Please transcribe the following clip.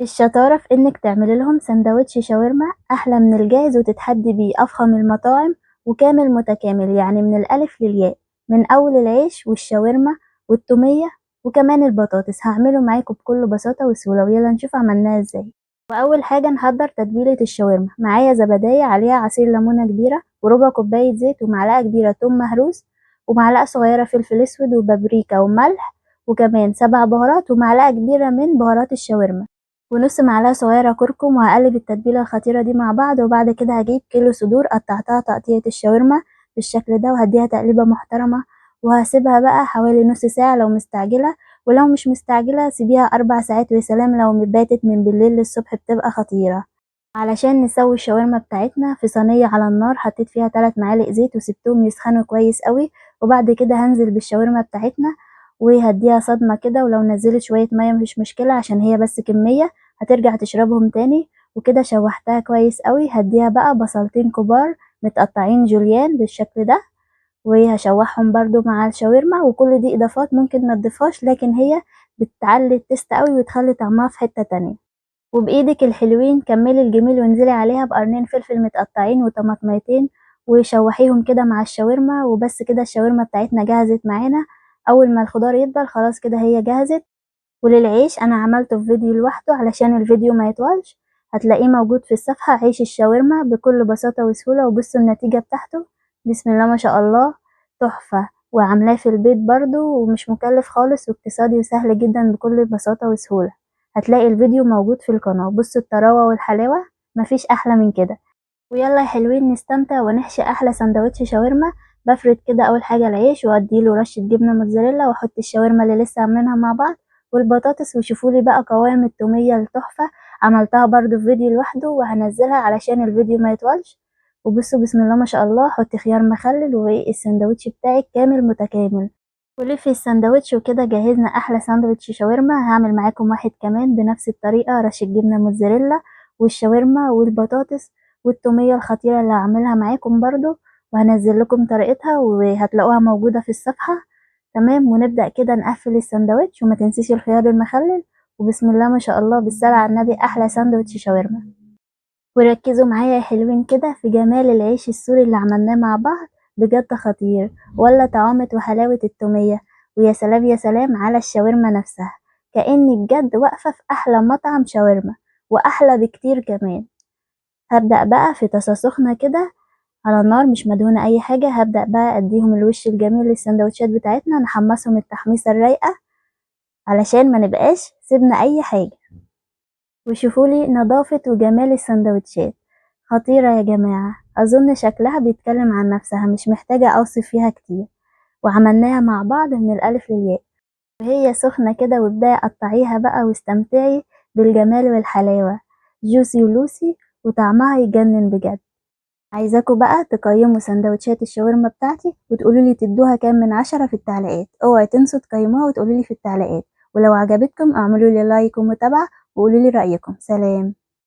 الشطارة في إنك تعملي لهم سندوتش شاورما أحلى من الجاهز وتتحدي بيه أفخم المطاعم وكامل متكامل، يعني من الألف للياء، من أول العيش والشاورما والتومية وكمان البطاطس. هعمله معاكم بكل بساطة وسهولة، ويلا نشوف عملناها ازاي. وأول حاجة نحضر تتبيلة الشاورما. معايا زبداية عليها عصير ليمونة كبيرة وربع كوباية زيت ومعلقة كبيرة توم مهروس ومعلقة صغيرة فلفل اسود وبابريكا وملح وكمان 7 بهارات ومعلقة كبيرة من بهارات الشاورما ونص معلقة صغيرة كركم. وهقلب التتبيلة الخطيرة دي مع بعض. وبعد كده هجيب كيلو صدور قطعتها تقطيعة الشاورما بالشكل ده وهديها تقليبة محترمة، وهسيبها بقى حوالي نص ساعة لو مستعجلة، ولو مش مستعجلة سيبيها 4 ساعات، ويا سلام لو باتت من بالليل للصبح بتبقى خطيرة. علشان نسوي الشاورما بتاعتنا في صينية على النار حطيت فيها 3 معالق زيت وسبتهم يسخنوا كويس قوي، وبعد كده هنزل بالشاورما بتاعتنا وهديها صدمة كده، ولو نزلت شوية مية مفيش مشكلة عشان هي بس كمية هترجع تشربهم تاني. وكده شوحتها كويس قوي. هديها بقى بصلتين كبار متقطعين جوليان بالشكل ده وهشوحهم برضو مع الشاورما. وكل دي اضافات ممكن ما تضيفهاش، لكن هي بتعلي ال taste قوي وتخلي طعمها في حتة تانية. وبايدك الحلوين كملي الجميل وانزلي عليها بقرنين فلفل متقطعين وطماطميتين وشوحيهم كده مع الشاورما. وبس كده الشاورما بتاعتنا جهزت معانا. اول ما الخضار يدبل خلاص كده هي جهزت. وللعيش انا عملته في فيديو لوحده علشان الفيديو ما يطولش، هتلاقيه موجود في الصفحة، عيش الشاورما بكل بساطة وسهولة. وبصوا النتيجة بتاعته بسم الله ما شاء الله تحفة، وعاملاه في البيت برضو ومش مكلف خالص واقتصادي وسهل جدا بكل بساطة وسهولة. هتلاقي الفيديو موجود في القناة. بصوا الطراوة والحلاوة مفيش احلى من كده. ويلا يا حلوين نستمتع ونحشي احلى سندوتش شاورما. بفرد كده اول حاجة العيش واديله رشة جبنة موتزاريلا واحط الشاورما اللي لسه عاملينها مع بعض والبطاطس. وشوفولي بقى قوام التومية التحفة، عملتها برضو في فيديو لوحده وهنزلها علشان الفيديو ما يطولش. وبصوا بسم الله ما شاء الله، حطي خيار مخلل والسندوتش بتاعك كامل متكامل. ولفي السندوتش وكده جهزنا احلى سندوتش شاورما. هعمل معاكم واحد كمان بنفس الطريقة، رشة جبنة موتزاريلا والشاورما والبطاطس والتومية الخطيرة اللي هعملها معاكم برضو، وهنزل لكم طريقتها وهتلاقوها موجودة في الصفحة. تمام، ونبدأ كده نقفل السندوتش، وما تنسيش الخيار المخلل. وبسم الله ما شاء الله بالصلاة على النبي احلى سندوتش شاورما. وركزوا معايا يا حلوين كده في جمال العيش السوري اللي عملناه مع بعض، بجد خطير، ولا طعامة وحلاوة التومية. ويا سلام يا سلام على الشاورما نفسها، كأني بجد واقفة في أحلى مطعم شاورما وأحلى بكتير كمان. هبدأ بقى في طاسة سخنة كده على النار مش مدهونة أي حاجة، هبدأ بقى أديهم الوش الجميل للسندوتشات بتاعتنا، نحمصهم التحميصة الرايقة علشان ما نبقاش سيبنا أي حاجة. وشوفولي نظافة وجمال السندوتشات، خطيرة يا جماعة، أظن شكلها بيتكلم عن نفسها مش محتاجة أوصف فيها كتير. وعملناها مع بعض من الألف للياء وهي سخنة كده، وابدأي قطعيها بقى واستمتعي بالجمال والحلاوة، جوسي ولوسي وطعمها يجنن بجد. عايزاكم بقى تقيموا سندوتشات الشاورما بتاعتي وتقولوا لي تدوها كام من 10 في التعليقات، اوعي تنسوا تقيموها وتقولوا لي في التعليقات. ولو عجبتكم اعملوا لي لايك ومتابعة وقولوا لي رأيكم. سلام.